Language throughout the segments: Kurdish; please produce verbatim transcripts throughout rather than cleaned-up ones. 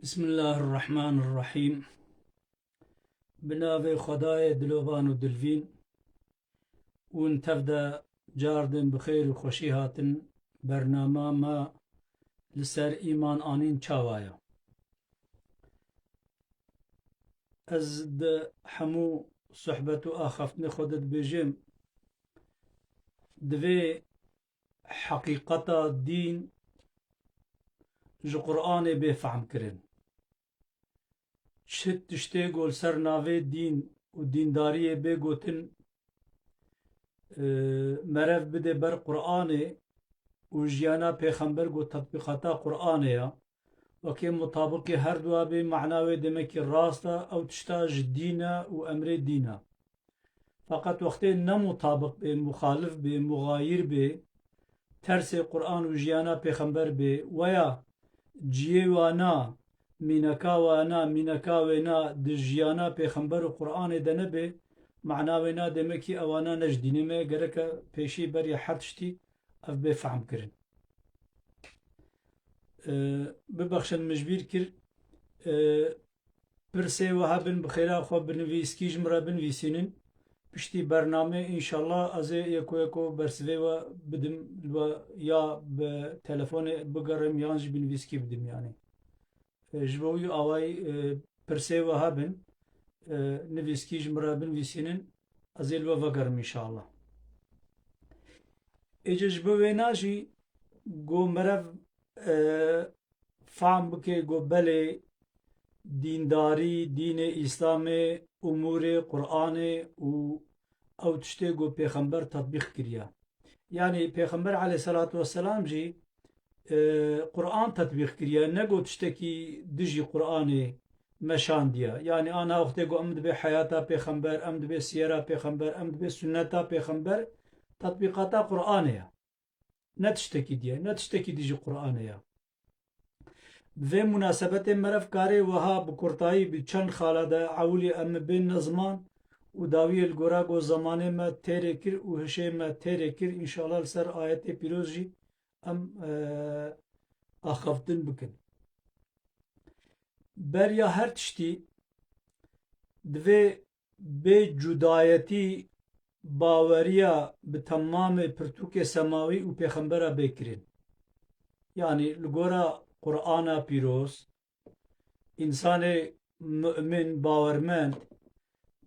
Bismillahirrahmanirrahîm. Bi navê Xwedayê dilovan û dilvîn. Hûn tev de cardin bi xêr û xweşî hatin. Bernama me li ser îman anîn çawa ye? Ez di hemû sohbet û axaftinê xwe de dibêjim, divê heqîqeta dîn ji Qur'anê bê fehm kirin. Çi tiştê ku li ser navê dîn û dîndariyê bê gotin, e, merev bidê ber Qur'anê û jiyana pêxember ku tetbîqata Qur'anê ya, wekê mutabiqî her dua bê, mana wê demekî rast e, ew tişta ji dîn e û emrê dîn e. Feqet wextê ne mutabiq bê, muxalif bê, muxayir bê, tersê Qur'an û jiyana pêxember bê, weya ciyê wana, mîneka wana, mîneka wêna di jiyana pêxember û Qur'anê de nebe, mana wêna demekî ewana ne ji dînê me, gereke pêşî beriya her tiştî ev bê fehm kirin. E, bibexşin min ji bîr kir, e, pirsê we hebin, bi xêra xwe bi nivîskî ji min re binivîsînin. Piştî bernamê înşallah ez ê yeko yeko bersivê we bidim, li we ya bi telefonê bigerim yan jî bi nivîskî bidim yanî. E, ji bo wî awayî, e, pirsê we hebin, e, nivîskî ji min re binivîsînin, ez ê li we vegerim înşallah. Êce ji bo wêna jî ku merev, e, fehm bike ku belê dîndarî, dînê Îslamê, umûrê Qur'anê û ew tiştê ku pêxember tetbîq kiriye. Yanî pêxember aleyhisselatu vesselam jî, e, Qur'an tetbîq kiriye, ne ku tiştekî dijî Qur'anê meşandiye. Yanî ana wextê ku em dibê heyata pêxember, em dibê siyera pêxember, em dibê sunneta pêxember, tetbîqata Qur'anê ye. Ne tiştekî diye, ne tiştekî dijî Qur'anê ye. Bi vê munasebetê merev karê wiha bi kurtayî bi çend xala de ewilî em ê bên ziman û dawiyê li gora ku zemanê me têrê kir û hişê me têrê kir, înşallah li ser ayetê pîroz jî em, e, axaftin bikin. Beriya her tiştî divê bê cudayetî baweriya bi temamê pirtûkê semawî û pêxembera bê kirin. Yanî li gora Qur'ana pîroz, însanê mu'min, bawermend,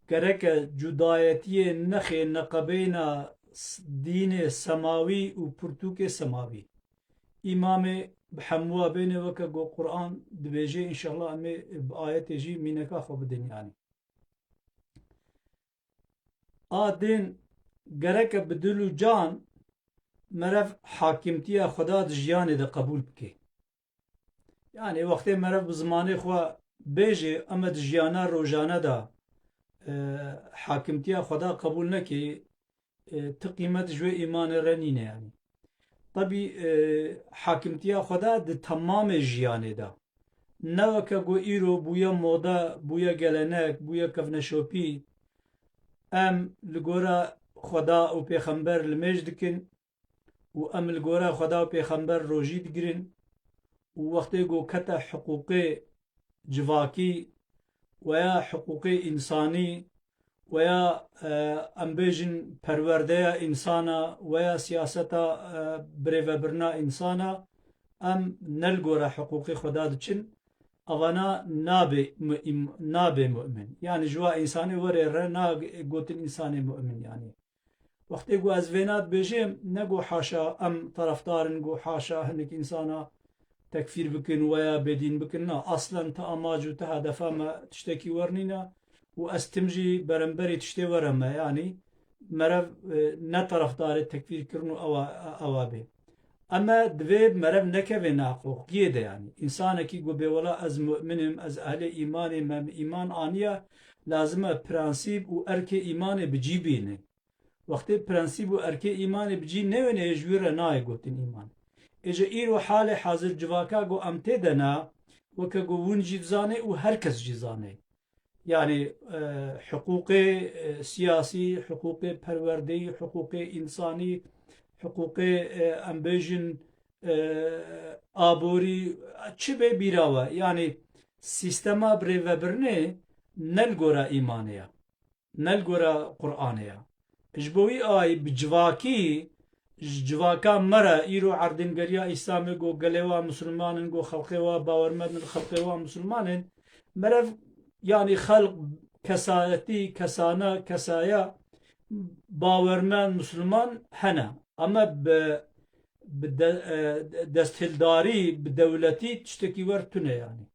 gereke cudayetiyê nexê neqebeyna s-, dînê semawî û pirtûkê semawî. Îmamê bi hemûa bêne weke ku Qur'an dibêje, înşallah em ê bi ayetê jî mîneka xwe bidin yanî. A din gereke bi dil û can merev hakimtiya Xweda di jiyanê de qebûl bike. Yanî wextê merev bi zimanê xwe bêje, em ê di jiyana rojane de, e, hakimtiya Xweda qebûl neke, e, ti qîmet ji wê îmanê re nîne yanî. Tebî, e, hakimtiya Xweda di temamê jiyanê de. Ne weke ku îro bûye moda, bûye gelenek, bûye kevneşopî. Em li gora Xweda û pêxember limêj dikin û em li gora Xweda û pêxember rojî digirin û wextê ku kete hiqûqê civakî, weya hiqûqê însanî, weya, e, em bêjin perwerdeya însana, weya siyaseta, e, birêvebirina însana, em ne li gora hiqûqê Xweda diçin, evana nabe mu-, im-, nabe mu'min. Yanî ji wa însanê were re na gotin însanê mu'min yanî. Wextê ku ez vêna dibêjim, ne ku haşa em tarafdar in ku haşa hinek însana tekfîr bikin weya bêdîn bikin, na. Aslen ti amac û ti hedefa me tiştekî wer nîne û ez tim jî beramberî tiştê were me, yanî merev, e, ne tarafdarê tekfîrkirin û ewa, ewa bê. Eme divê merev nekeve naqoxiyê de yanî. Însanekî ku bê wela ez mu'min im, ez ehlê îmanê me, min îman aniye, lazim e prensîb û erkê îmanê bi cî bîne. Wextê prensîb û erkê îmanê bi cî newêne, ji wî re nayê gotin îman. Êce îro halê hazir civaka ku em tê de ne, weke ku hûn jî dizanê û her kes jî zane. Yanî, e, hiqûqê, e, siyasî, hiqûqê perwerdeyî, hiqûqê însanî, hiqûqê, e, em bêjin, e, aborî, çi bê bîra we. Yanî, sîstema birêvebirinê ne li gora îmanê ye, ne li gora Qur'anê ye. Ji bo wî awayî bi civakî, ji civaka me re îro erdêngeriya Îslamê go gelê wa misilman in, go xelqê wa bawermend in, xelqê wa misilman in, merev, yanî xelq, kesayetî, kesana, kesaya bawermend, misilman hene. Ama bi, bi de-, e, desthildarî, bi dewletî tiştekî wer tune yanî.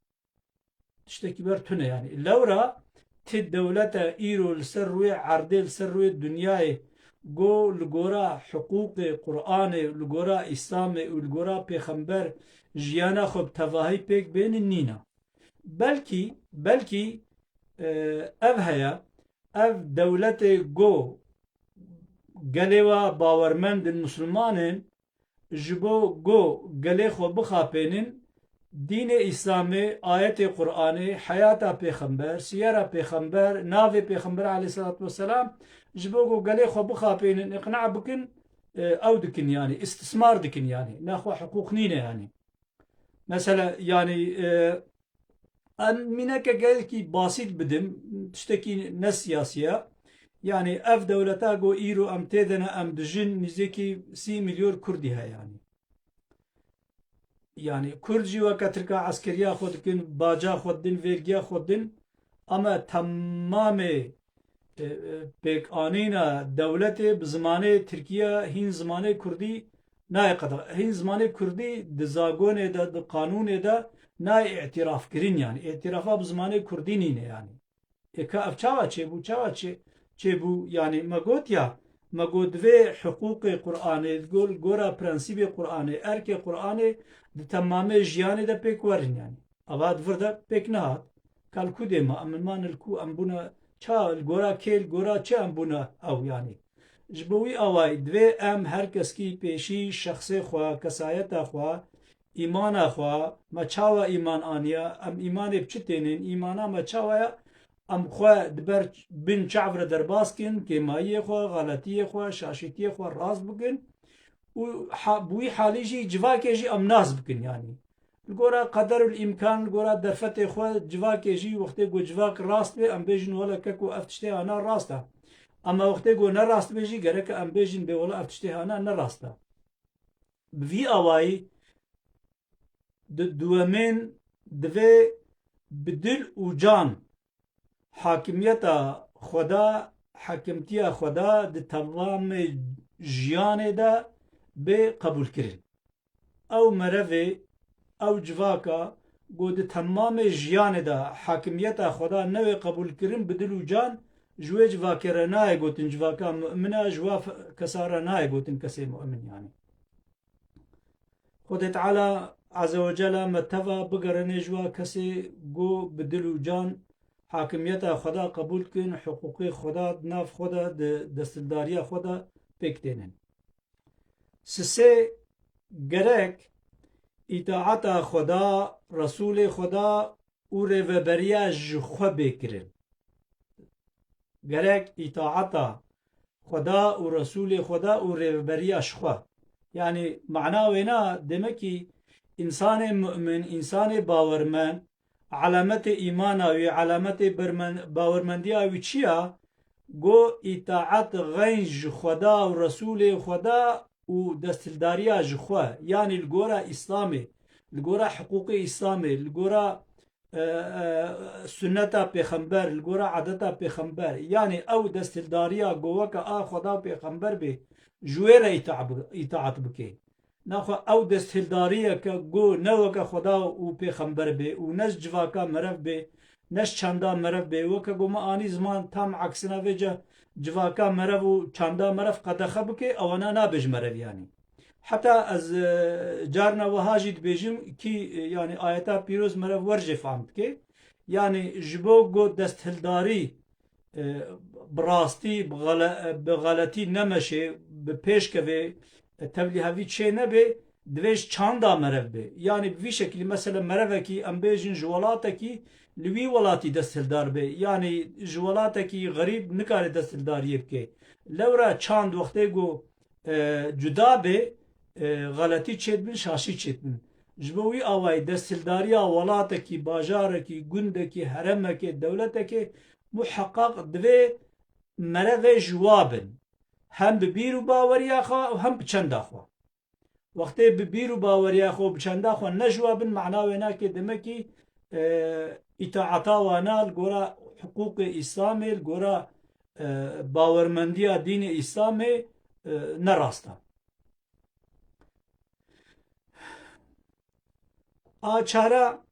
Tiştekî wer tune yanî. Lewra ti dewlete îro li ser rûyê erdê, li ser rûyê dinyayê go li gora hiqûqê Qur'anê, li gora Îslamê û li gora pêxember jiyana xwe bi tevahî pêk bênin nîne. Belkî, belkî, e, ev heye, ev dewletê go gelê wa bawermend in, misilman in, ji bo go gelê xwe bixapênin, dînê Îslamê, ayetê Qur'anê, heyata pêxember, siyera pêxember, navê pêxember aleyhisselatu vesselam, ji bo go gelê xwe bixapênin, iqna bikin, e, ew dikin yanî, istismar dikin yanî. Nexwe hiqûq nîne yanî. Mesela, yanî, e, em mîneke gelekî basît bidim, tiştekî ne siyasî ye. Yanî ev dewleta ku îro em tê de ne, em dijin, nîzêkî sî milyon Kurdî heye yanî. Yanî Kurd jî weke Tirka eskeriya xwe dikin, baca xwe didin, vergiya xwe didin, ama temamê e, e, pêkanîna dewletê bi zimanê Tirkî ya, hîn zimanê Kurdî nayê qede-, hîn zimanê Kurdî di zagonê de, di qanûnê de nayê îtirafkirin yanî. Îtirafa bi zimanê Kurdî nîne yanî. Ê ka ev çawa çêbû, çawa çê-, çêbû yanî me got ya, me got divê hiqûqê Qur'anê, di gor-, gora prensîbê Qur'anê, erkê Qur'anê di temamê jiyanê de pêk werin yanî. Ava di vir de pêk nehat. Ka li ku dê ma, em, min man li ku em bûne, ça li gora kê, li gora çi em bûne ew yanî. Ji bo wî awayî divê em her keskî pêşî şexsê xwe, kesayeta xwe, îmana xwe, me çawa îman aniya, em îmanê bi çi tênin, îmana me çawa ye, em xwe di ber bin çav re derbas kin, kêmayiyê xwe, xeletiyê xwe, şaşîtiyê xwe rast bikin û ha-, bi wî halî jî civakê jî em nas bikin yanî. Li gora qeder û îmkan, li gora derfetê xwe civakê jî wextê ku civak rast be, em bêjin wele keko ev tiştê hana rast e. Ama wextê ku ne rast be jî gereke em bêjin bê wele ev tiştê hana ne rast e. Bi vî awayî di duwemên divê bi dil û can hakimiyeta Xweda, hakimtiya Xweda di temamê jiyanê de bê qebûlkirin. Ew merevê, ew civaka ku di temamê jiyanê de hakimiyeta Xweda newê qebûlkirin bi dil û can, ji wê civakê re nayê gotin civaka mu'min e, ji wa f-, kesa re nayê gotin kesê mu'min yanî. Xwedê Teala Azze ve Celle me teva bigerîne ji wa kesê ku bi dil û can hakimiyeta Xweda qebûl dikin, hiqûqê Xweda di nav xwe de, di desthildariya xwe de pêk tênin. Sisê, gerek îtaeta Xweda, Resûlê Xweda û rêveberiya ji xwe bê kirin. Gerek îtaeta Xweda û Resûlê Xweda û rêveberiya ji xwe. Yanî mana wêna, demekî însanê mu'min, însanê bawermend, alametê îmana wî, alametê bermen-, bawermendiya wî çi ya? Go îtaet xeyn ji Xweda û Resûlê Xweda û desthildariya ji xwe, yanî li gora Îslamê, li gora hiqûqê Îslamê, li gora e, e, sunneta pêxember, li gora adeta pêxember, yanî ew desthildariya go weke a Xweda û pêxember bê, ji wê re îta-, îtaat bike. Naxwe ew desthildariyeke go ne weke Xweda û pêxember bê û ne ji civaka merev bê, ne ji çanda merev bê, weke go me anî ziman tam aksine vêce civaka merev û çanda merev qedexe bike, ewana nabe ji merev yanî. Heta ez, e, carna wiha jî dibêjim kî, e, yanî ayeta pîroz mere wer jê fehm dike. Yanî ji bo ku desthildarî, e, bi rastî, bi xele-, e, bi xeletî nemeşê, bi pêş kevê, e, tevlî hevî çê nebe, divê ji çanda merev be. Yanî bi vî şekilî, mesela merevekî, em bêjin ji welatekî, li wî welatî desthildar be. Yanî ji welatekî xerîb nikare desthildariyê bike. Lewra çand wextê ku e, cuda bê, e, xeletî çêdibin, şaşî çêdibin. Ji bo wî awayî desthildariya welatekî, bajarekî, gundekî, heremekê, dewletekê muheqeq divê merevê ji wa bin. Hem bi bîr û baweriya xwe û hem bi çenda xwe. Wextê bi bîr û baweriya xwe û bi çenda xwe ne ji wa bin, mana wê nake demekî, e, îtaeta wana li gora hiqûqê Îslamê, li gora, e, bawermendiya dînê Îslamê, e, ne rast e. A çara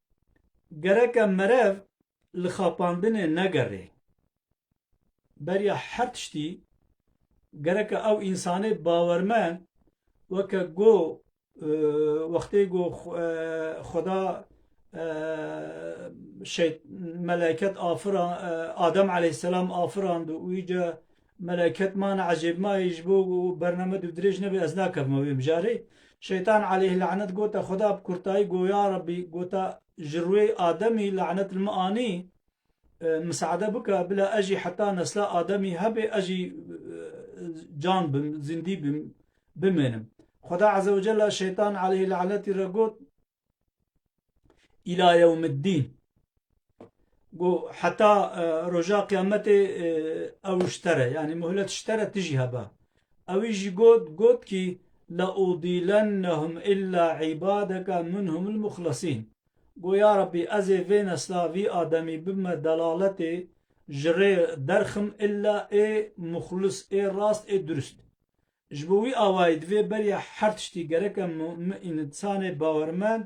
gereke merev li xapandinê negere. Beriya her tiştî gereke ew însanê bawermend weke go, e, wextê go xu-, e, Xweda, e, şeyt-, meleket afira-, e, Adem aleyhisselam afirand û îca meleket mane ecêbmayî ji bo bername du dirêj nebe ez nakevime wê mijarê. Şeytan aleyhi lanet gote Xweda bi kurtayî go ya Rabbî, gota ji rûyê Ademî lanet li min anî, e, misade bike, bila ez jî heta nesla Ademî hebe, ez jî, e, can bim, zindî bim, bimênim. Xweda Azze ve Celle şeytan aleyhi lanetî re got, "Îla yewmiddîn." Got, "Heta, e, roja qiyametê, e, ew ji te re, yanî muhlet ji te re, tu jî hebe." Ewî jî got, got kî, "Le udîlennehum illa îbadeke minhumul muxlesîn." Go, ya Rabbî, ez ê vê nesla vî Ademî bibime delaletê, ji rê derxim illa ê muxlis, ê rast, ê durust. Ji bo wî awayî divê beriya her tiştî gereke mu-, mu-, însanê bawermend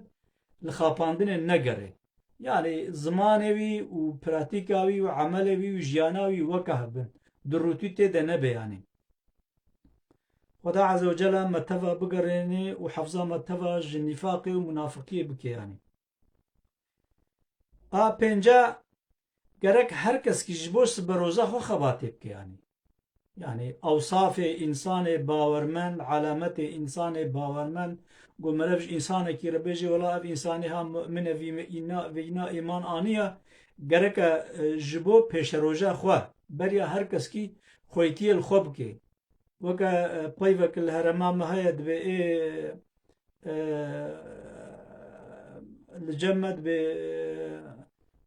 li xapandinê negere. Yanî zimanê wî û pratîka wî û emelê wî û jiyana wî weke hev bin. Durûtî tê de nebe yanî. Xweda Azze ve Celle me teva bigerêne û hefza me teva ji nîfaqê û munafiqiyê bike yanî. A pênca, gerek her kes kî ji bo siberoza xwe xebatê bike yanî. Yanî ewsafê însanê bawermend, alametê însanê bawermend, ku meriv ji însanekî re bêje, wela ev însanê ha mu'min e, vî me-, îna, vîna îman aniye, gereke, e, ji bo pêşeroja xwe, beriya her kes kî xweytiyê li xwe bike. Weke, e, peyvek li herêma me heye, dibê ê, e, li cem me dibê, e,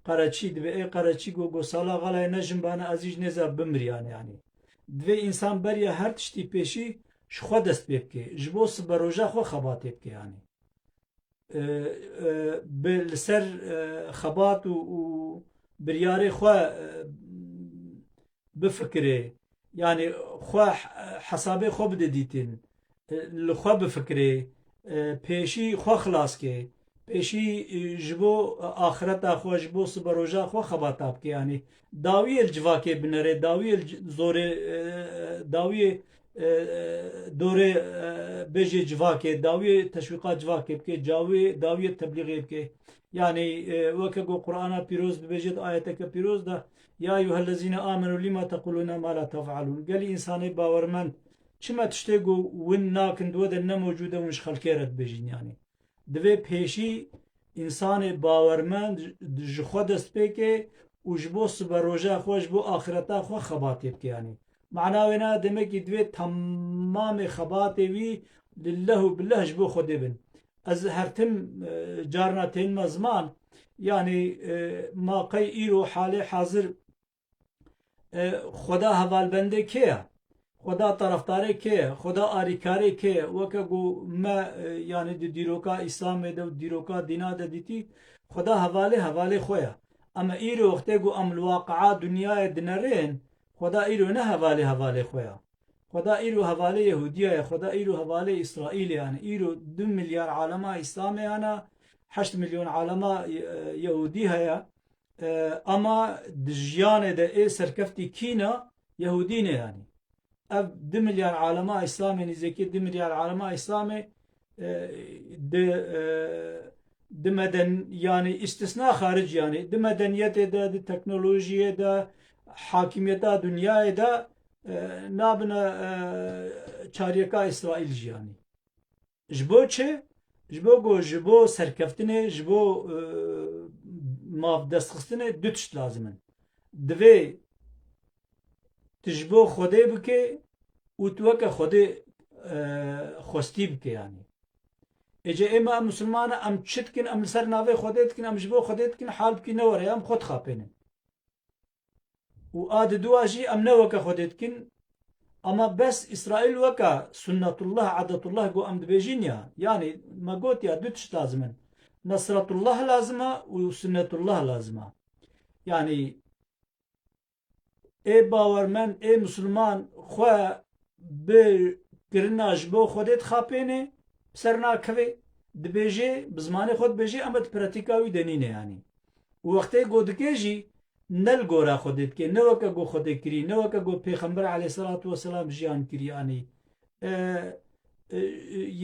qereçî, dibê ê qereçî go, go sala xalayê ne jinbane, ez jî nêza bimriyane yanî. Divê însan beriya her tiştî pêşî ji xwe dest pê bike, ji bo siberoja xwe xebatê bike yanî. E, e, bi, li ser, e, xebat û, û biryarê xwe, e, bifikirê. Yanî xwe, hesabê xwe bide dîtin. E, li xwe bifikirê. E, pêşî xwe xilas ke. Pêşî, e, ji bo axireta xwe, ji bo siberoja xwe xebata bike. Yanî dawiyê li civakê binere, dawiyê li c-, zorê, e, dawiyê, e, dorê, e, bêjê civakê, dawiyê teşwîqa civakê bike, cawê, dawiyê teblîxê bike. Yanî, e, weke ku Qur'ana pîroz dibêje di ayeteke pîroz de, "Ya eyyuhellezîne amenu lîma tequlûne ma la tef'alûn." Gelî însanê bawermend, çima tiştê ku win nakin di we de ne mewcûd e, win ji xelkê re dibêjin yanî. Divê pêşî însanê bawermend ji xwe dest pê ke û ji bo siberoja xwe, ji bo axireta xwe xebatê bike yanî. Mana wê ne demekî divê temamê xebatê wî lileh û bileh ji bo Xwedê bin. Ez her tim, e, carna tênime ziman, yanî, e, ma qey îro halê hazir, e, Xweda hevalbendê kê ye? Xweda tarafdarê kê ye? Xweda arîkarê kê ye? Weke ku me, e, yanî di dîroka Îslamê de û dîroka dîna de dîtî, Xweda hevalê hevalê xwe ye. Ama îro wextê ku em li waqia dinyayê dinerên, Xweda îro ne hevalê hevalê xwe ye. Xweda îro hevalê Yehûdiya ye, Xweda îro hevalê Îsraîlê ye. Yanî îro du milyar alema Îslamê hene, heşt milyon alema, e, Yehûdî heye. E, ama di jiyanê de ê serkeftî kî ne? Yehûdî ne yanî. Ev du milyar alema Îslamê, nîzêkî du milyar alema Îslamê, e, di, e, di meden-, yanî îstisna xaric yanî, di medeniyetê de, di teknolojiyê de, hakimiyeta dinyayê de, e, nabine, e, çaryeka Îsraîl jî yanî. Ji bo çi? Ji bo ku ji bo serkeftinê, ji bo, e, maf destxistinê du tişt lazim in. Divê tu ji bo Xwedê bike û tu weke Xwedê, e, xwestî bike yanî. Êce ême em misilman e, em çi dikin, em li ser navê Xwedê dikin, em ji bo Xwedê dikin, hal bikî ne were, em xwe dixapênin. Û a diduwa jî em ne weke Xwedê dikin, ama bes Îsraîl weke sunnetullah, edetullah ku em dibêjin ya. Yanî me got ya du tişt lazim in. Nesretullah lazim e û sunnetullah lazim e. Yanî ê bawermend, ê misilman xwe bi kirina ji bo Xwedê dixapêne, bi ser nakeve, dibêje, bi zimanê xwe dibêje, ema di pratîka wî de nîne yanî. Û wextê ku dike jî ne li gora Xwedê dike, ne weke ku Xwedê kirî, ne weke ku Pêxember aleyhisselatu vesselam jiyan kirî yanî. E, e,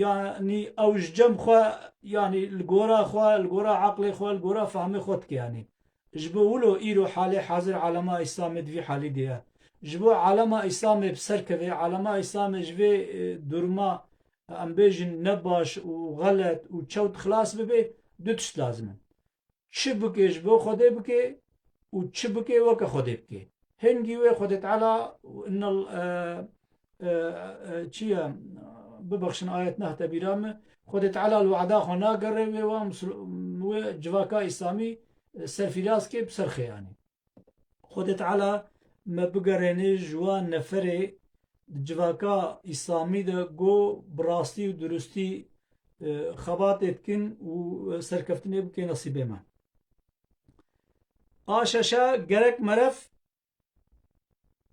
yanî ew ji cem xwe, yanî li gora xwe, li gora aqlê xwe, li gora fehmê xwe dike yanî. Ji bo wilo îro halê hazir alema Îslamê di vî halî de ye. Ji bo alema Îslamê bi ser keve, alema Îslamê ji vê, e, duruma, em bêjin ne baş û xelet û çewt xilas bibe, du tişt lazim in. Çi bike ji bo Xwedê bike û çi bike weke Xwedê bike. Hingî wê Xwedê Teala, innel, e, e, e, çi ye, bibexşin ayet nehte bîra min, Xwedê Teala li wada xwe nagere wê wa Musul-, wê civaka Îslamî, e, serfîraz ke bi ser xeyanî. Xwedê Teala me bigerêne ji wan neferê di civaka Îslamî de ku bi rastî û durustî, e, xebatê dikin û serkeftinê bike nesîbê me. A şeşa gerek merev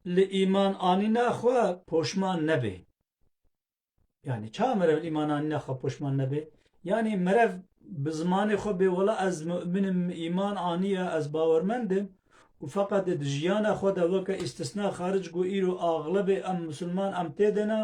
li îman anîna xwe poşman nebe. Yanî ça merev li îman anîna xwe poşman nebe? Yanî merev bi zimanê xwe bê wela ez mu'min im, îman aniye, ez bawermend im û feqet di jiyana xwe de weke îstisna xaric ku îro axlebê em misilman em tê de ne,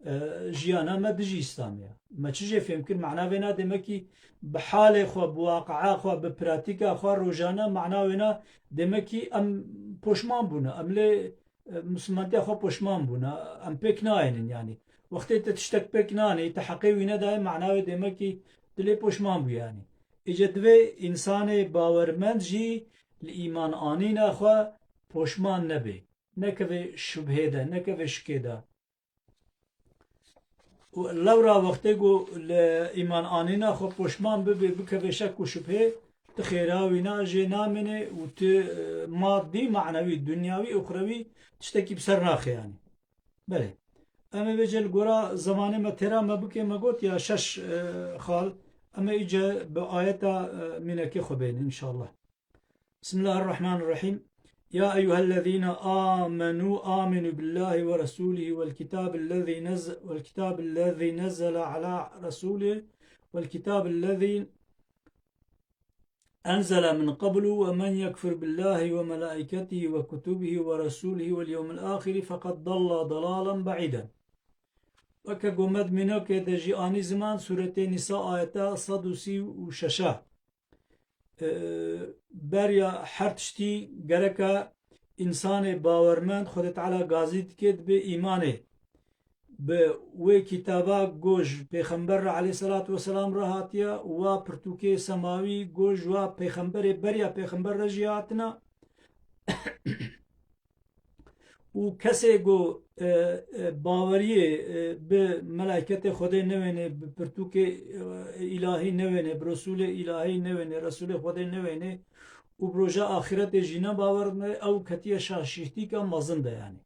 e, jiyana me dijî Îslamê ye. Me çi jê fêm kir? Mana vêna demekî bi halê xwe, bi waqia xwe, bi pratîka xwe rojane mana wêna demekî em poşman bûne. Em lê, e, misilmantiya xwe poşman bûne. Em pêk nayênin yanî. Wextê te tiştek pêk nanî, te heqê wî nedayê, mana wê demekî tu lê poşman bû yanî. Îce divê însanê bawermend jî li îman anîna xwe poşman nebe. Nekeve şubhê de, nekeve şikê de. Û lewra wextê ku li îman anîna xwe poşman bibe, bikeve şek û şubhê, ti xêra wî na jê namîne û ti, e, madî, manewî, dinyawî, uxrewî tiştekî bi ser naxe yanî. Belê. Em ê vêce li gora zemanê me têra me bike, me got ya şeş, e, xal, em ê îce bi ayeta, e, mînekê xwe bênin înşallah. بسم الله الرحمن الرحيم. يا أيها الذين آمنوا آمنوا بالله ورسوله والكتاب الذي نزل، والكتاب الذي نزل على رسوله، والكتاب الذي أنزل من قبل، ومن يكفر بالله وملائكته وكتبه ورسله واليوم الآخر فقد ضل ضلالا بعيدا. Weke gomed mînokê de jî anî ziman, Sûretê Nîsa ayeta sed û sî û şeş a. E, beriya her tiştî gereke însanê bawermend Xwedê Teala gazî dike dibe îmanê. Bi wê kitaba ku ji Pêxember re aleyhisselatu vesselam re hatiye, wa pirtûkê semawî ku ji wa pêxemberê beriya pêxember re jî hatina. Û kesê ku, e, e, baweriyê, e, bi melayketê Xwedê newêne, bi pirtûkê, e, îlahî newêne, bi Resûlê îlahî newêne, Resûlê Xwedê newêne û bi roja axîretê jî nebawer dime, ew ketiye şaşîhtîka mezin de yanî.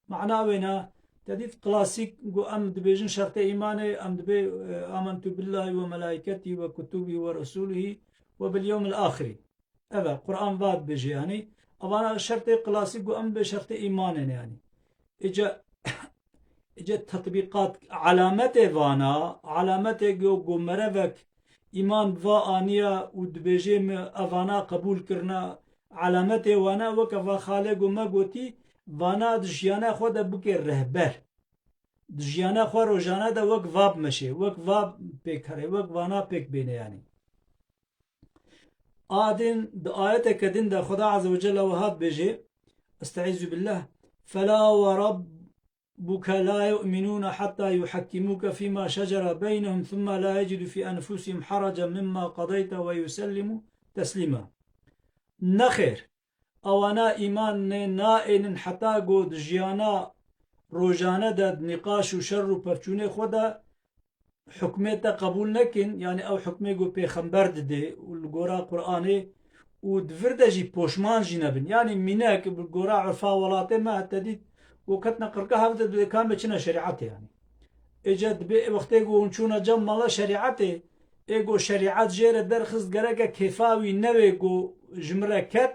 Mana wêna, te dît klasîk ku em dibêjin şertê îmanê, em dibê, e, amentu billahi ve melayketî ve kutubî ve resûlihî ve bil yewmil axirî. Eve, Quran va dibêje yanî. Evana şertê klasîk ku em bê şertê îmanê ne yanî. Îca, îca tetbîqat, alametê vana, alametê ku, ku merevek îman bi va aniya û dibêje min evana qebûl kirina, alametê wana weke va xalê ku me gotî, vana di jiyana xwe de bike rehber. Di jiyana xwe rojane de wek va bimeşe, wek va pêk here, wek vana pêk bêne yanî. A din di ayeteke din de Xweda Azze ve Celle wiha dibêje, Estaizu billah, Fela ve rabbuke la yu'minûne hatta yuhekkimuke fîma şecere beynehum thumma la yecidu fî enfusihim haracen mimma qadeyte ve yusellimu teslîma. Nexêr, ewana îman nê naênin heta ku di jiyana rojane de di nîqaş û şer û pevçûnê xwe de hukmê te qebûl nekin, yanî ew hukmê ku pêxember didê û li gora Qur'anê û di vir de jî poşman jî nebin. Yanî mînek bi gora urfa welatê me te dît ku ketine qirka hev de dê kame çine şerîetê yanî. Êce dibê wextê ku hûn çûne cem mala şerîetê, ê ku şerîet jê re derxist gereke kêfa wî newê ku ji min re ket,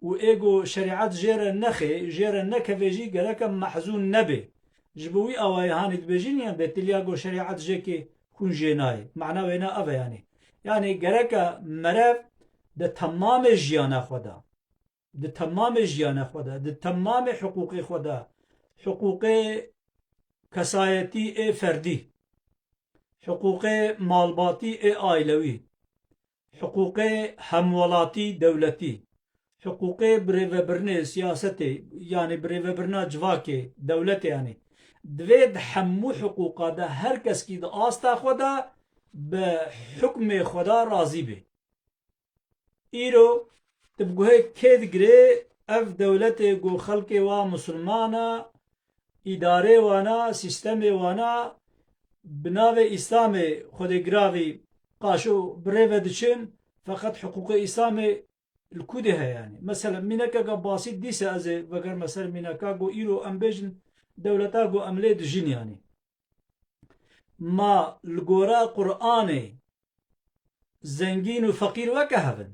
û ê ku şerîet jê re nexê, jê re nekeve jî gereke mehzûn nebe. Ji bo wî awayê hanî dibêjin ya betiliya ku şerîet jêkê hûn jê nayê. Mana wêna ev e yanî. Yanî gereke merev di temamê jiyana xwe de, di temamê jiyana xwe de, di temamê hiqûqê xwe de, hiqûqê kesayetî ê ferdî, hiqûqê malbatî ê ailewî, hiqûqê hemwelatî dewletî, hiqûqê birêvebirinê siyasetê, yanî birêvebirina civakê, dewletê yanî. Divê di hemû hiqûqa de her keskî di asta xwe de bi hukmê xwe de razî bê. Îro tu bi guhê kê digirê ev dewletê ku xelkê wa misilman a, îdarê wana, sîstemê wana bi navê Îslamê xwedê giravî qaşo bi rê ve diçin, feqet hiqûqê Îslamê li ku dê heye yanî. Mesela mînekeke basît dîse ez ê vegerme ser mîneka ku îro em bêjin dewleta ku em lê dijîn yanî. Ma li gora Qur'anê zengîn û feqîr weke hev in.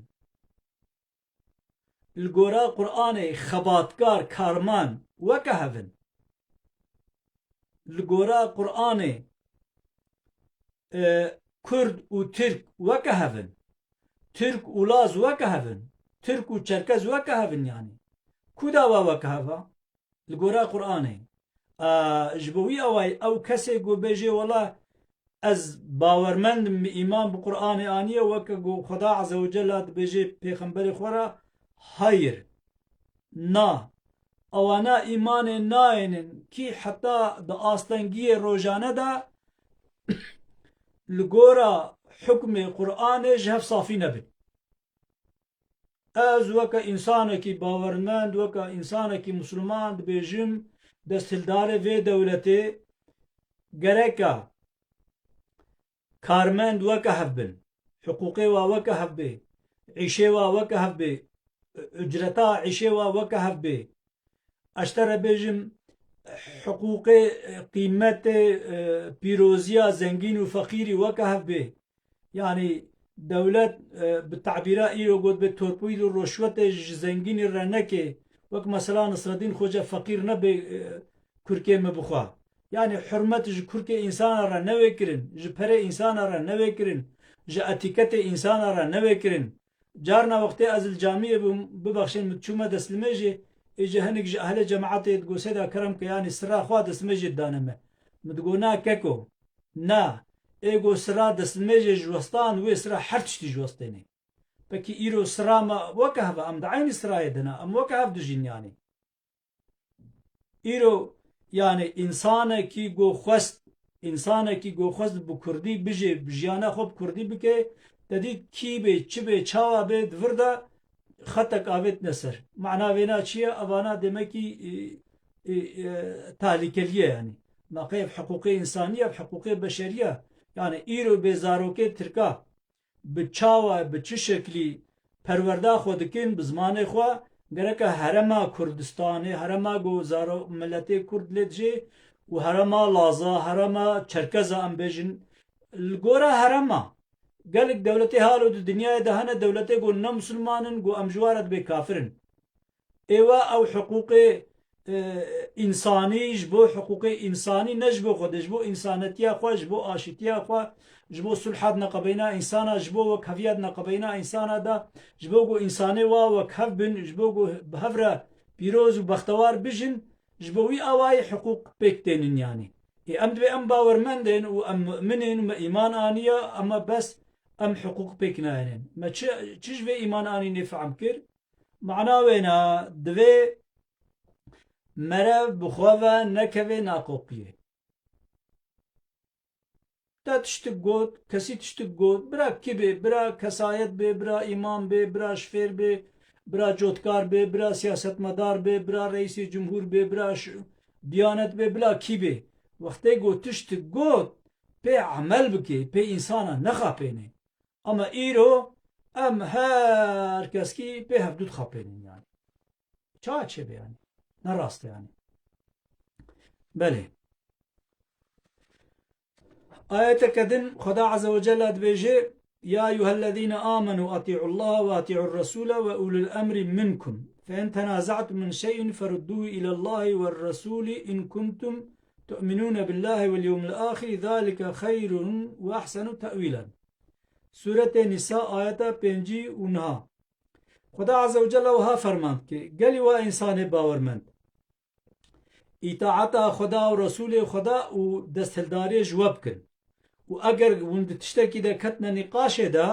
Li gora Qur'anê xebatkar, karmend weke hev in. Li gora Qur'anê, e, Kurd û Tirk weke hev in. Tirk û Laz weke hev in. Tirk û Çerkez weke hev in yanî. Ku dawa weke hev a? Li gora Qur'anê. A, ji bo wî awayî ew kesê ku bêjê wela ez bawermend im, îman bi Qur'anê aniye, weke ku Xweda Azze ve Cella dibêjê pêxemberê xwe re, hayir, na, ewana îmanê nayênin kî heta di astengiyê rojane de li gora hukmê Qur'anê ji hev safî nebin. Ez weke însanekî bawermend, weke însanekî misilman dibêjim, desthildarê vê dewletê gereka karmend weke hev bin, hiqûqê wa weke hev bê, îşê wa weke hev bê, ucreta îşê wa weke hev bê. Ez te re bêjim, hiqûqê, qîmetê, e, pîroziya zengîn û feqîrî weke hev bê. Yanî dewlet, e, bi tabîra îro got bê torpîl û roşwetê ji zengînî re neke, wek mesela Nisredîn Xoce feqîr nebe, e, kurkê min bixwe. Yanî hurmet ji kurkê însana re newê kirin, ji perê însana re newê kirin, ji etîketê însana re newê kirin. Carna wextê ez li camiyê bûm, bibexşin, min çûme destlimêjê, êce hinek ji ehlê cemaetê digo sêda kerem ke, yanî sira xwe destmêjê dane me. Min digo na keko, na, ê go sira destmêjê ji westan, wê sira her tiştî ji westênê. Pekî îro sira me weke hev e, em di eynî sirayê de ne, em weke hev dijîn yanî. Îro, yanî, însanekî ku xwest, însanekî ku xwest bi kurdî bijê, jiyana xwe bi kurdî bike, te dît kî bê, çi bê, çawa bê, di vir de xetek avêtine ser. Mana vêna çi ye? Evana demekî, e, e, e, tahlîkelî ye yanî. Ma qey ev hiqûqê însanî ye, ev hiqûqê beşerî ye. Yanî, îro bê zarokê tirka bi çawa, bi çi şeklî perwerda xwe dikin, bi zimanê xwe, gereke herêma Kurdistanê, herêma ku zaro-, miletê Kurd lê dijê û herêma Laza, herêma Çerkeza em bêjin, li gora herêma. Gelek dewletê halo di dinyayê de hene, dewletê ku ne misilman in, ku em ji wa re dibê kafir in. Êwa ew hiqûqê, e, însanî, ji bo hiqûqê însanî, ne ji bo Xwedê, ji bo însanetiya xwe, ji bo aşîtiya xwe, ji bo sulha di neqebeyna însana, ji bo wekheviya di neqebeyna însana de, ji bo ku însanê wa wekhev bin, ji bo ku bi hev re pîroz û bextewar bijin, ji bo wî awayî hiqûq pêk tênin yanî. Ê, em dibê em bawermend in û em mu'min in û me îman aniye, ema bes em hiqûq pêk nayênin. Me çi, çi ji vê îman anînê fehm kir? Mana wêna divê merev bi xwe ve nekeve naqoqiyê. Te tiştik got, kesî tiştik got, bira kî bê, bira kesayet bê, bira îmam bê, bira şifêr bê, bira cotkar bê, bira siyasetmedar bê, bira reîsê cumhur bê, bira ş-, diyanet bê, bila kî bê. Wextê got tiştik got, pê emel bike, pê însana nexapêne. Ama îro em her keskî pê hevdû dixapênin yani. Ça çêbe yani? Ne rast e yani. Belê. Ayeteke din Xweda Azze ve Celle dibêje, "Ya eyyuhellezîne amenu ati'ullaha ve ati'ur resule ve ulil emri minkum. Fe in tenazatum min şey'in ferudduhu ilallahi ve resuli in kuntum tu'minune billahi vel yevmil ahiri zalike hayrun ve ahsenu te'wilen." Sûretê Nîsa, ayeta pêncî û neh. Xweda Azze ve Celle wiha fermand ki, gelî we însanê bawermend, îtaeta Xweda û Resûlê Xweda û desthildariyê ji we bikin. Û eger hûn di tiştekî de ketine nîqaşê de,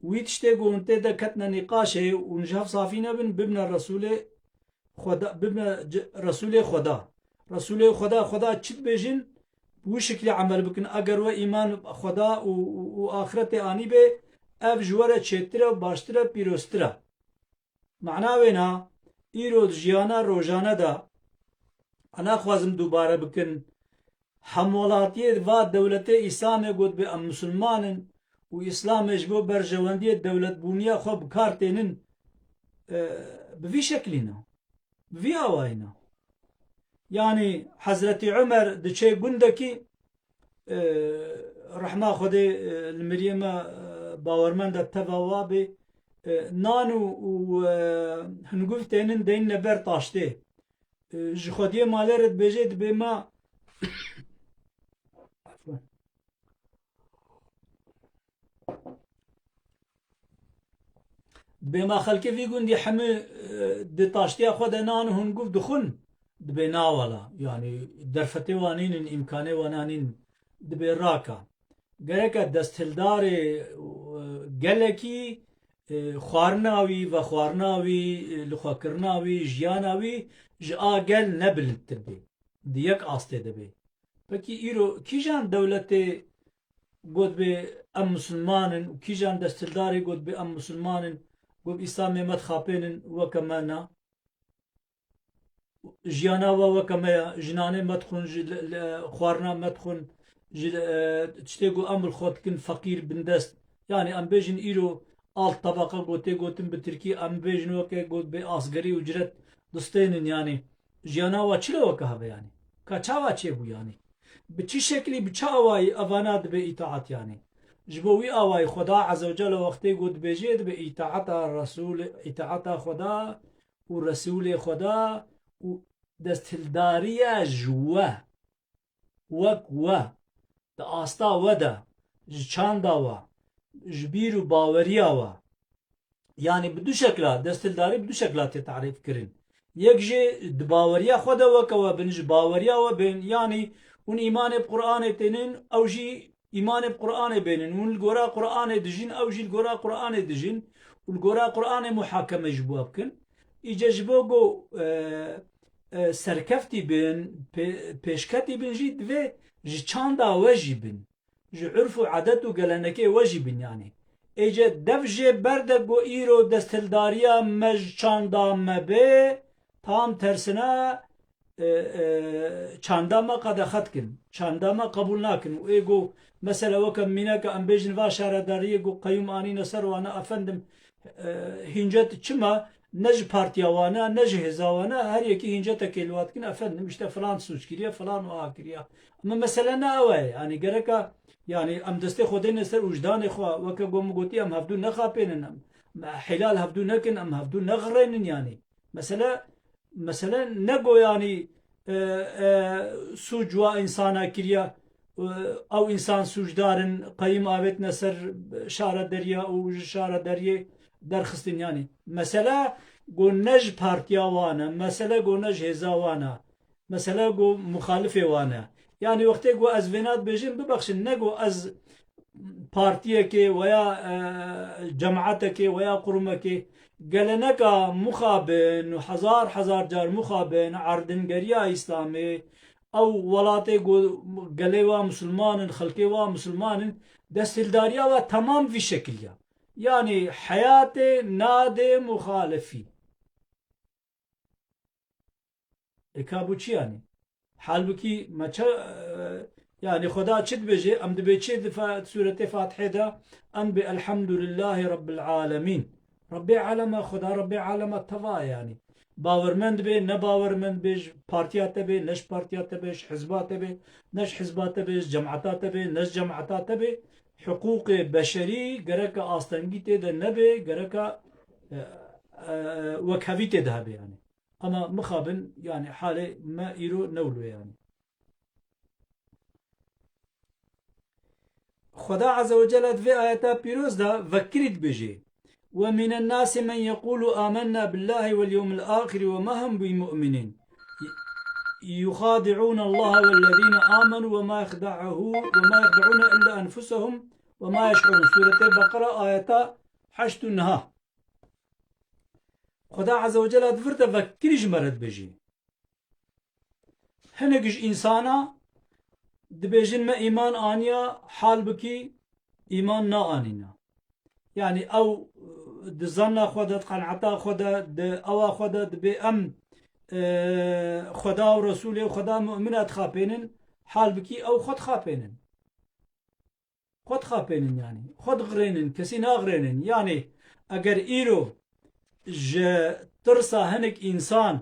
wî tiştê ku hûn tê de ketine nîqaşê, hûn ji hev safî nebin, bibine Resûlê Xweda, bibine c-, Resûlê Xweda. Resûlê Xweda, Xweda çi dibêjin, bi wî şiklî emel bikin. Eger we îman Xweda û, û, û axretê anîbê, ev ji we re çêtir e, baştir e, pîroztir e. Mana wêna, îro di jiyana rojane de, e, naxwazim dubare bikin, hemwelatiyê va dewletê Îslamê got bê em misilman in û Îslamê ji bo berjewendiyê dewletbûniya xwe bi kar tênin, e, bi vî şeklî ne. Bi vî awayî ne. Yanî Hezretî Omer diçe gundekî, e, rehma Xwedê, e, li miriyê me, e, bawermend e, teva wa bê, e, nan û, û, e, hunguv tênin deyne ber taştê. E, ji xwediyê malê re dibêje, dibê me, dibê me xelkê vî gundî hemî, e, di taştiya xwe de nan û hunguv dixwin, dibê na wela. Yanî derfetê wan nînin, îmkanê wan nînin, dibê raka. Gereke desthildarê, e, gelekî, e, xwarina wî, vexwarina wî, e, lixwekirina wî, jiyana wî ji a gel ne bilindtir bê. Di yek astê de bê. Pekî îro kîjan dewletê got bê em misilman in û kîjan desthildarê got bê em misilman in, got Îslamê me dixapênin weke me ne? Jiyana we weke me ye, ji nanê me dixwin, ji li, li, xwarina me dixwin, ji, e, tiştê ku em li xwe dikin feqîr, bindest. Yanî em bêjin îro alt tebaqa ku tê gotin bi tirkî, em bêjin weke got bê asgerî ucret distênin yanî. Jiyana we çilo weke hebe yanî? Ka çawa çêbû yanî? Bi çi şeklî, bi çi awayî evana dibe îtaat yanî? Ji bo wî awayî Xweda Azze ve Celle wextê ku dibêje dibe îtaata Resûl, îtaata Xweda û Resûlê Xweda û desthildariya ji we, wek we, di asta we de, ji çanda we, ji bîr û baweriya we. Yanî bi du şekla, desthildarî bi du şekla tê tarîf kirin. Yek jê di baweriya xwe de weke we bin, ji baweriya we bên, yanî hûn îmanê bi Qur'anê tênin, ew jî îmanê bi Qur'anê bênin. Hûn li gora Qur'anê dijîn, ew jî li gora Qur'anê dijîn û li gora Qur'anê muhakeme ji bo bikin. Îce ji bo ku, e, e, serkeftî bin, pê-, pêşketî bin jî divê ji çanda we jî bin. Ji urf û edet û gelenekê we jî bin yanî. Êce dev jê berde ku îro desthildariya me ji çanda me bê, tam tersine, e, e, çanda me qedexe dikin, çanda me qebûl nakin. Û ê ku mesela weke mîneke em bêjin va şaredariyê ku qeyûm anîne ser wan e, efendim, e, hîncet çima ne ji partiya wan e, ne ji hêza wan e, her yekî hîncetekê li wa dikin, efendim, işte filan sûc kiriye, filan wiha kiriye. Ama mesele ne ew e, yanî gereka, yanî em destê xwe dêne ser ûjdanê xwe, weke ku min gotî, em hevdû nexapênin, em, em hîlal hevdû nekin, em hevdû nexirênin yanî. Mesele Mesele ne go yanî, e, e, sûc wa însana kiriya, e, ew însan sûcdar in, qeyûm avêtine ser şarederiya û ji şaredariyê derxistin yanî. Mesele go ne ji partiya wan e, mesele go ne ji hêza wan e, mesele go muxalifê wan e. Yanî wextê go ez vêna dibêjim, bibexşin, ne go ez partiyekê weya, e, cemaetekê weya qurumekê, geleneka mixabin û hezar hezar car mixabin erdingeriya Îslamê, ew welatê ku gelê wa misilman in, xelkê wa misilman in, desthildariya wa temam vî şekil ya. Yanî heyatê nadê muxalifî. Ê ka bû çi yanî? Halbukî me ça, e, Yani Xweda çi dibêje? Em dibê çi di fa-, sûretê Fatihê de? Em dibê Elhamdulillahî Rabbil Alemîn. Rabbê alema, Xweda Rabbê alema teva ye yani. Bawermend bê, ne bawermend bê, ji partiya te bê, ne ji partiya te bê, ji hizba te bê, ne ji hizba te bê, ji cemata te bê, ne ji cemata te bê. Hiqûqê beşerî gereke astengî tê de nebe, gereke, e, e, wekhevî tê de hebe yani. Ama mixabin yani halê me îro ne wilo yani. Xweda Azze ve Celle di vê ayeta pîroz de vekirî dibêje: "Ve mînen nasi men yekulu amenna billahi vel yewmil axiri ve ma hum bi mu'minin. Yuxadi'un Allah ve lezine amenu ve ma yexda'u ve ma yexda'une illa enfusehum ve ma yeş'urun." Sûretê Beqera, ayeta heşt û neh. Xweda Azze ve Celle di vir de vekirî ji me re dibêje. Hinek ji însana dibêjin me îman aniya, hal bikî îman naanîna. Yani ew di zanna xwe de, di qeneta xwe de, di ewa xwe de dibê em, e, Xweda û Resûlê û Xweda mumina dixapênin, hal bikî ew xwe dixapênin. Xwe dixapênin yani. Xwe dixirênin, kesî naxirênin. Yani eger îro ji tirsa hinek însan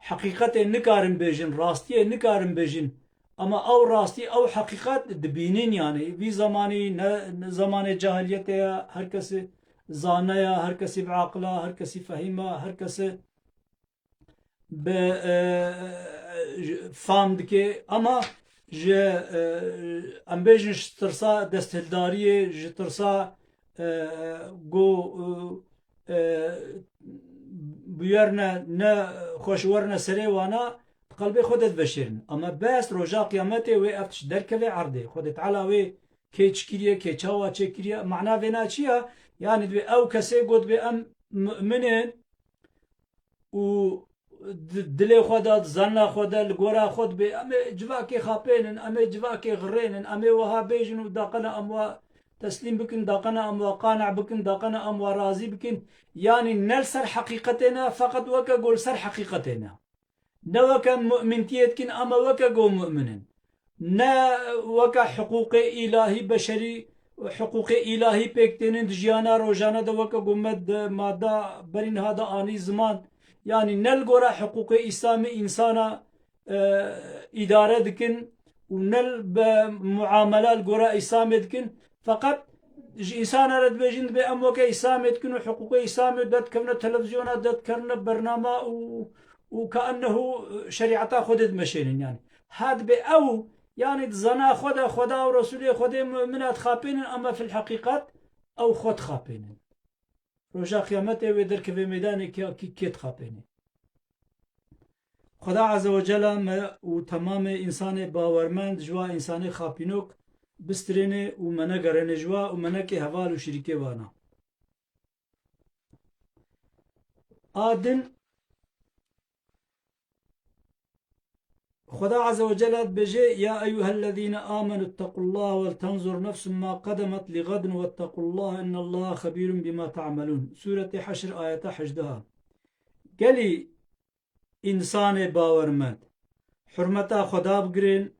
heqîqetê nikarin bêjin, rastiyê nikarin bêjin, ama ew rastî, ew heqîqet dibînin yani. Vî zamanî ne, ne zamanê cahiliyetê ye, her kesî zane ye, her kesî bi aqil e, her kesî fehîm e, her kesî bi, e, fam dike, ama ji, e, em bêjin ji tirsa desthildariyê, ji tirsa, e, ku, e, e, bûyer ne, ne xweş werine serê wana, di qelbê xwe de diveşêrin. Ama bes roja qiyametê wê ev tişt derkeve erdê. Xwedê Teala wê kê çi kiriye, kê çawa çêkiriye, mana vêna çi ye? Yani dibê ew kesê got dibê em mu'min in, û di dilê xwe de, di zanna xwe de, li gora xwe dibê, em ê civakê xapênin, em ê civakê xirênin, em ê wiha bêjin û daqena em wa teslîm bikin, daqena em wa qane bikin, daqena em wa razî bikin. Yanî ne li ser heqîqetê ne, feqet weke ku li ser heqîqetê ne. Ne weke mu'mintiyê dikin, ama weke ku mu'min in. Ne weke hiqûqê îlahî beşerî, hiqûqê îlahî pêk tênin di jiyana rojane de, weke ku me di madda berî niha de anî ziman. Yanî ne li gora hiqûqê Îslamê însana, e, îdare dikin û ne li be muamela li gora Îslamê dikin. Feqet ji însana re dibêjin, dibê em weke Îslamê dikin û hiqûqê Îslamê derdikevine televizyona, derdikevine bernama û, û kaennehu şerîeta Xwedê dimeşênin. Yanî ha dibê ew, yanî di zana xwe de Xweda û Resûlê Xwedê mumina dixapênin, ama fil heqîqet ew xwe dixapênin. Roja qiyametê wê derkeve meydanê kê, kê, kê dixapêne. Xweda Azze ve Celle me û temamê însanê bawermend ji wa însanê xapînok bistirêne û me negerêne ji wa û me neke heval û şirîkê wana. A din, Xweda Azze ve Celle dibêje: "Ya eyyuhellezîne amenu ittekullaha wel tenzur nefsun ma qedemet li gadin wettequllaha innellaha xebîrun bima ta'melûn." Sûretê Heşr, ayeta hejdeh. Gelî însanê bawermend, hurmeta Xweda bigirin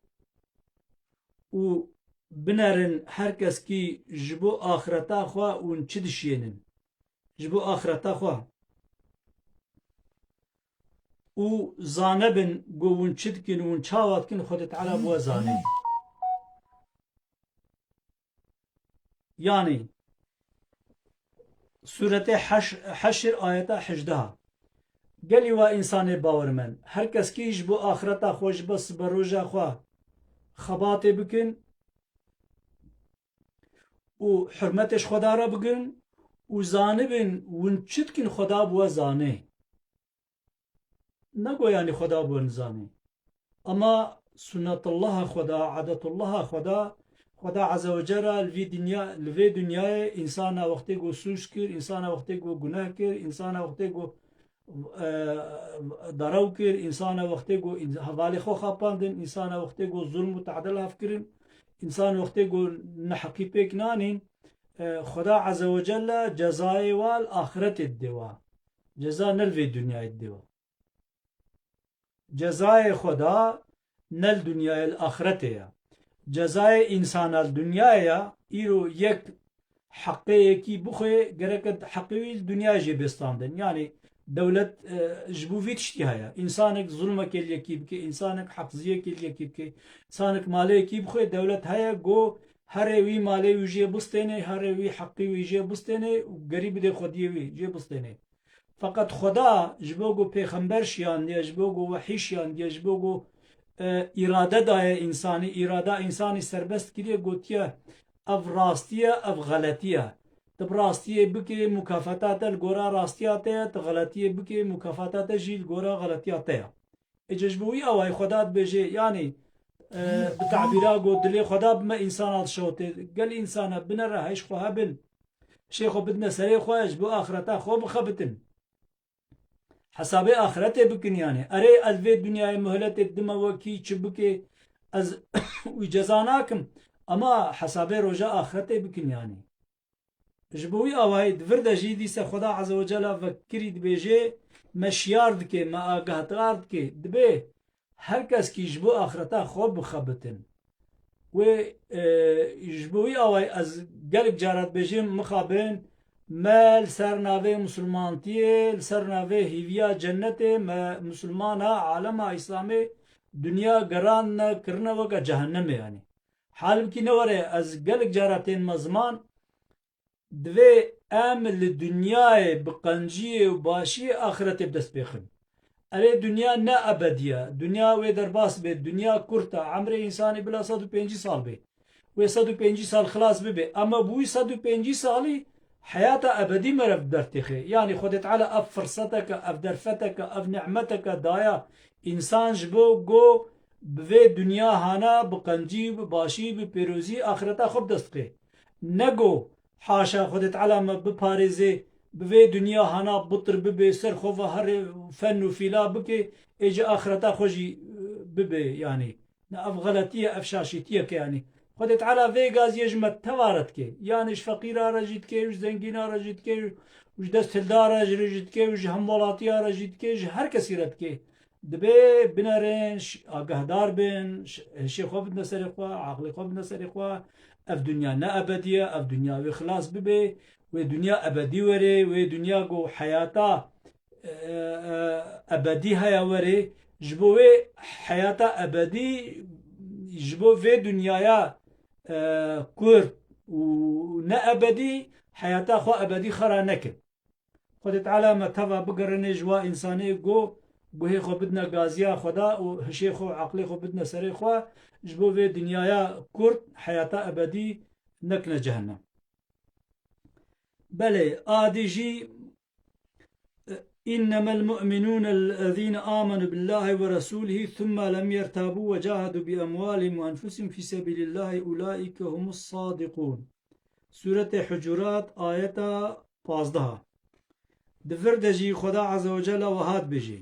û binerin her keskî ji bo axireta xwe hûn çi dişiyênin. Ji bo axireta xwe. Û zanebin ku hûn çi dikin û hûn çawa dikin, Xwedê Teala bi we zanê. Yanî, Sûretê Heş-, Heşr, ayeta hejdeh. Gelî wa însanê bawermend, her keskî ji bo axireta xwe, ji bo siberoja xwe xebatê bikin û hurmetê ji Xweda re bigirin û zanibin hûn çi dikin, Xweda bi we zanê. Ne go yanî Xweda bi we nizanê. Ama sunnetullaha Xweda, adetullaha Xweda, Xweda Azze ve Celle li vî dinya, li vê dinyayê însana wextê ku sûc kir, însana wextê ku guneh kir, însana wextê ku, e, derew kir, însana wextê ku în-, hevalê xwe xapandin, însana wextê ku zulm û tadil hev kirin, însan wextê ku neheqî pêk nanîn, e, Xweda Azze ve Celle cezayê wa li axiretê didê wa. Ceza ne li vê dinyayê didê wa. Cezayê Xweda ne li dinyayê, li axiretê ye. cezayê însana li dinyayê ya, îro yek heqê yekî bixwe, gerek e heqê wî li dinyayê jê bê standin. Yanî dewlet, e, ji bo vî tiştî heye. Însanek zulmekê li yekî bike, însanek heqziyekê li yekî bike, însanek malê yekî bixwe, dewlet heye ku herê wî malê wî jê bistêne, herê wî heqê wî jê bistêne û gerî bidê xwediyê wî jê bistêne. Feqet Xweda ji bo ku pêxember şiyandiye, ji bo ku wehî şiyandiye, ji bo ku, e, îrade daye însanî, îrada însanî serbest kiriye, gotiye, ev rastî ye, ev xeletî ye. Tu bi rastiyê bikê, mukafata te li gora rastiya te ye, tu xeletiyê bikê, mukafata te jî li gora xeletiya te ye. Êca ji bo wî awayî Xweda dibêje, yanî, e, bi tabîra ku dilê Xweda bi me însana dişewite, gel însana binere, heyş xwe hebin, şê xwe bidine serê xwe, ji bo axireta xwe bixebitin. Hesabê axiretê bikin yanî. Erê, ez vê dinyayê muhletê dime, wekî çi bikê, ez wî ceza nakim. Ama hesabê roja axiretê bikin yanî. Ji bo wî awayî di vir de jî dîse Xweda Azze ve Cella vekirî dibêje, me şiyar dike, me agahdar dike. Dibê her kes kî ji bo axireta xwe bixebitin. Wê, e, ji bo wî awayî ez gelek cara dibêjim, mixabin, me li ser navê misilmantiyê, li ser navê hîviya cennetê, me misilmana alema Îslamê dinya gerandine kirine weke cehennemê yanî. Halbikî ne were, ez gelek cara tên me ziman, divê em li dinyayê bi qenciyê û başiyê axiretê bi dest pêxin. Erê, dinya ne ebedî ye. Dinya wê derbas bê. Dinya kurt e. Emrê însanî bila sed û pêncî sal bê. Wê sed û pêncî sal xilas bibe. Ama bi wî sed û pêncî salî heyata ebedî meriv bi dest têxe. Yanî Xwedê Teala ev firseteke, ev derfeteke, ev nimeteke daya însan ji bo ku bi vê dinya hana bi qencî, bi başî, bi pêrozî axireta xwe bi dest bixê. Ne ku haşa Xwedê Teala me biparêze, bi vê dinya hana bitir bibe, ser xwe ve herê fen û fîla bike, ê ji axireta xwe jî, e, bibe, yanî. Ne, ev xeletî ye, ev şaşîtiyek e, yanî. Xwedê Teala vê gaziyê ji me teva re dike. Yanî ji feqîra re jî dike, ji zengîna re jî dike, ji desthildara re jî dike, ji hemwelatiya re jî dike, ji her kesî re dike. Dibê binerin, ş-, agehdar bin, ş-, hişê xwe bidine serê xwe, aqlê xwe bidine serê xwe. Ev dinya ne ebedî ye, ev dinya wê xilas bibe, wê dinya ebedî were, wê dinya ku heyata, e, e, ebedî heye were, ji bo wê heyata ebedî, ji bo vê dinyaya, e, kurt û ne ebedî, heyata xwe ebedî xera nekin. Xwedê Teala me teva bigerine ji wa însanê ku guhê xwe bidine gaziya Xweda û hişê xwe û eqlê xwe bidine serê xwe, ji bo vê dinyaya kurt heyata ebedî nekine cehennem. Belê, a dî jî, إنما المؤمنون الذين آمنوا بالله ورسوله ثم لم يرتابوا وجاهدوا بأموالهم وأنفسهم في سبيل الله أولئك هم الصادقون. Sûretê Hucurat, ayeta pazdeh. Di vir de jî Xweda Azze ve Celle wiha dibêje.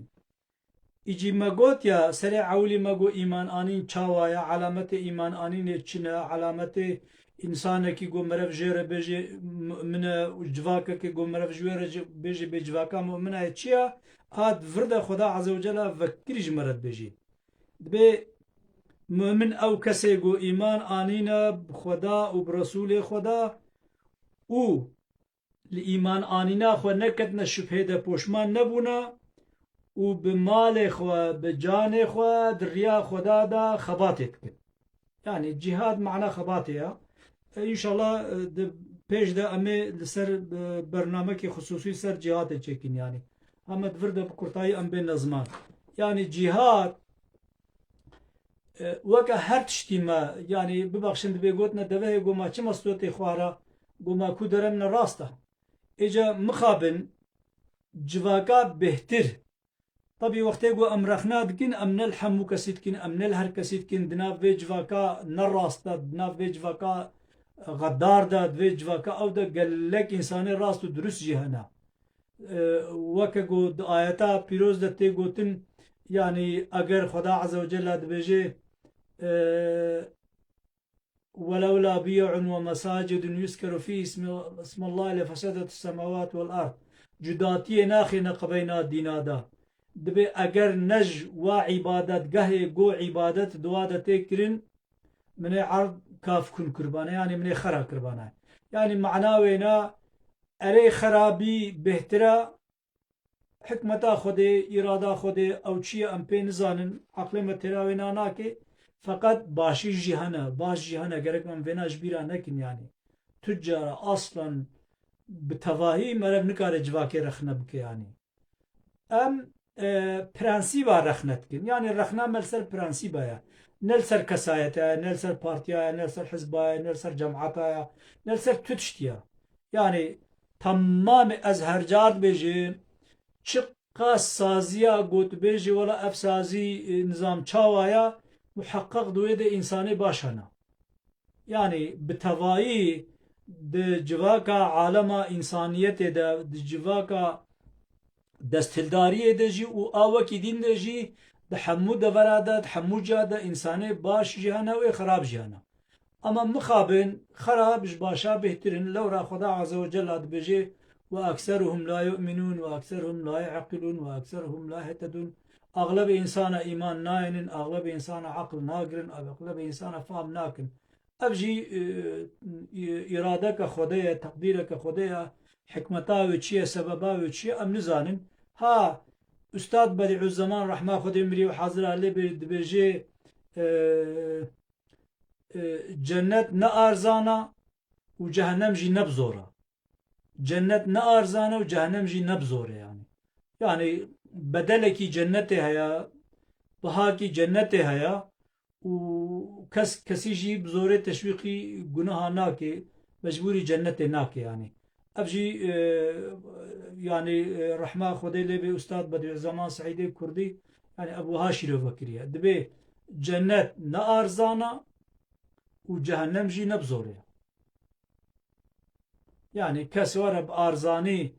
Îcî me got ya, serê ewilî me got îman anîn çawa ye, alametê îman anînê çi ne, alametê însanekî got merev jê re bêje mu'min e, û civakekê got merev ji wê re jê-, bêje bê civaka mu'min e, çi ye? A di vir de Xweda Azze ve Celle vekirî ji me re dibêje. Dibê mu'min ew kesê got îman anîne bi Xweda û bi Resûlê Xweda û li îman anîna xwe neketine şubhê de, poşman nebûne û bi malê xwe, bi canê xwe di riya Xweda de xebatê dikin. Yanî cîhad mana xebatê ya. E, înşallah, e, di pêş de em ê li ser, e, bernamekî xisûsî ser cîhadê çêkin yanî. Em ê di vir de bi kurtayî em bêne ziman. Yanî cîhad, e, weke her tiştî me, yanî bibexşin dibê gotine devehê goma çima stotê xwe re, goma ku deremne rast e. Êca mixabin civaka bêhtir. Tabî wextê ku em rexna dikin, em ne li hemû kesî dikin, em ne li her kesî dikin, di nav vê civaka ne rast de, di nav vê civaka xedar de, di vê civaka ew de gelek însanê rast û dirust jî hene. E, weke ku di ayeta pîroz de tê gotin, yanî eger Xweda Azze ve Celle dibêje, e, ولولا بيع ومساجد يذكر فيها اسم، اسم الله لفسدت السماوات والأرض. Cudatiyê naxîne qibeyna dîna de. Dibê eger ne ji wa îbadetgehê go îbadet di wa de tê kirin, Minê erd kaf kun kurbane, yanî minê xera kirbane. Yanî mana wêna erê xerabî bêhtir e, hikmeta Xwedê, îrada Xwedê, ew çi ye em pê nizanin, eqlê me têra wêna nake. Feqet başî jî hene, baş jî hene, gerek em vêna ji bîra nekin yanî. Tu cara aslan bi tevahî meriv nikare civakê rexne bike yanî. Em, e, prensîba rexne dikin. Yanî rexna me li ser prensîba ye. Ne li ser kesayete ye, ne li ser partiya ye, ne li ser hizba ye, ne li ser cemata ye, ne li ser tu tiştî ye. Yanî temamê ez her car dibêjim, çiqas saziya got bêjî, wela ev sazî, e, nizam çawa ye, muheqeq di wê de însanê baş hene. Yanî bi tevayî di civaka alema însaniyetê de, di civaka desthildariyê de jî û a wekî din de jî di hemû devera de, di hemû ca de însanê baş jî hene û ê xerab jî hene. Ama mixabin xerab ji başa bêhtir in. Lewra Xweda Azze ve Cella dibêje, "Ve ekseruhum la yu'minûn ve ekseruhum la ye'qilûn ve ekseruhum la yehtedûn." Axlebê însana îman nayênin, axlebê însana aqil nagirin, axlebê însana fam nakin. Ev jî, e, e, îradeke Xwedê ye, teqdîreke Xwedê ye. Hikmeta wê çi ye, sebeba wê çi ye, em nizanin. Ha, Ustad Bedîuzzeman rehma Xwedê mirî û hazira lê bê dibêje, e, e, cennet ne arzan e û cehennem jî ne bi zor e. Cennet ne arzan e û cehennem jî ne bi zor e yanî. Yanî bedelekî cennetê heye, bihakî cennetê heye û kes, kesî jî bi zorê teşwîqî gunaha nake, mecbûrî cennetê nake yanî. Ev jî, e, yanî, e, rehma Xwedê lê bê Ustad Bedîuzzeman Seîdê Kurdî, yanî ev wiha şîrove kiriye. Dibê cennet ne arzan e û cehennem jî ne bi zorê ye. Yanî kes were bi arzanî,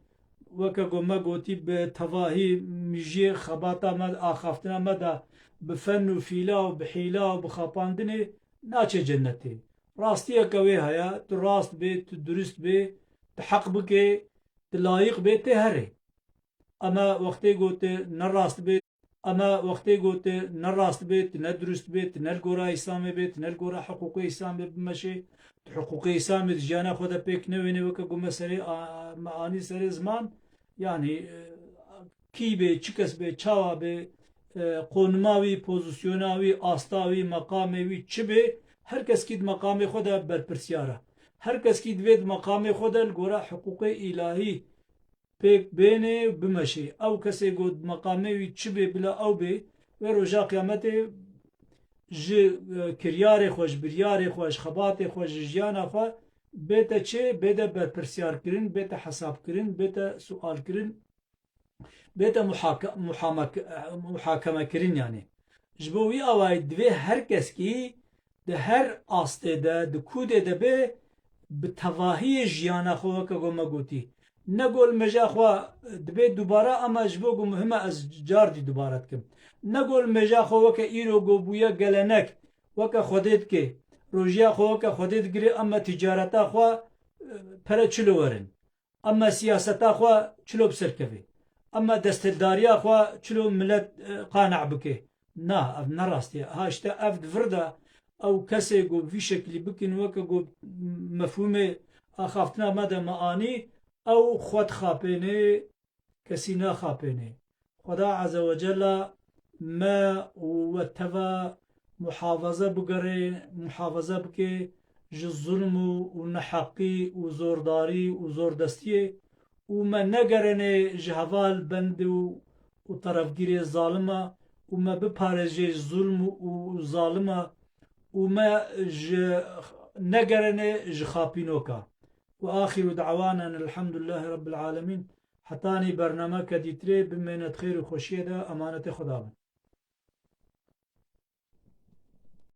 weke ku me gotî, bi tevahî mijiyê xebata me, axaftina me de bi fen û fîla û bi hîla û bi xapandinê naçe cennetê. Rastiyeke wê heye, tu rast bê, tu durist bê, tu heq bikê, tu layiq bê, tê herê. Ema wextê ku tu ne rast bê, ema wextê ku tu ne rast bê, tu ne durist bê, tu ne li gora Îslamê bê, tu ne li gora hiqûqê Îslamê bimeşê, tu hiqûqê Îslamê di jiyana xwe de pêk newênê, weke ku me serê a-, me anî serê ziman, yanî, e, kî bê, çi kes bê, çawa bê, e, qonima wî, pozisyona wî, asta wî, meqamê wî çi bê, her keskî di meqamê xwe de berpirsiyar e. Her keskî divê di meqamê xwe de li gora hiqûqê îlahî pêk bênê û bimeşê. Ew kesê ku di meqamê wî çi bê bila ew bê, wê roja qiyametê ji, e, kiryarê xwe, ji biryarê xwe, ji xebatê xwe, ji jiyana xwe bête çê, bête berpirsyarkirin, bête hesabkirin, bête sualkirin, bête muhaka-, muhamek-, muhakemekirin yanî. Ji bo wî awayî divê her keskî di her astê de, di kûdê de be, bi tevahiyê jiyana xwe weke ku me gotî. Ne ku li meja xwe dibê dubara, ama ji bo ku muhim e ez car dî dubara dikim. Ne ku li meja xwe weke îro ku bûye gelenek, weke Xwedê dike. Rojiya xwe weke Xwedê digire, ama ticareta xwe, e, pere çilo werin. Ema siyaseta xwe çilo bi ser kevê. Ema desthildariya xwe çilo milet, e, qane bike. Na, ev ne rastî ye. Ha, işte ev di vir de ew kesê ku vî şeklî bikin, weke ku mefhûmê axaftina me de me anî, ew xwe dixapênê, kesî naxapênê. Xweda Azze ve Cella me û we teva muhafaza bigere, muhafaza bike ji zulm û, û neheqî û zordarî û zordestiyê û me negerene ji heval bend û, û terefgirê zalima û me biparêze ji zulm û, û zalima û me ji negerene ji xapînoka. Ve axiru da'wana elhamdülillahi rabbil alemin. Hetanî bernameke dîtirê bimêne di xêr û xweşiyê de, emanetê Xweda bin.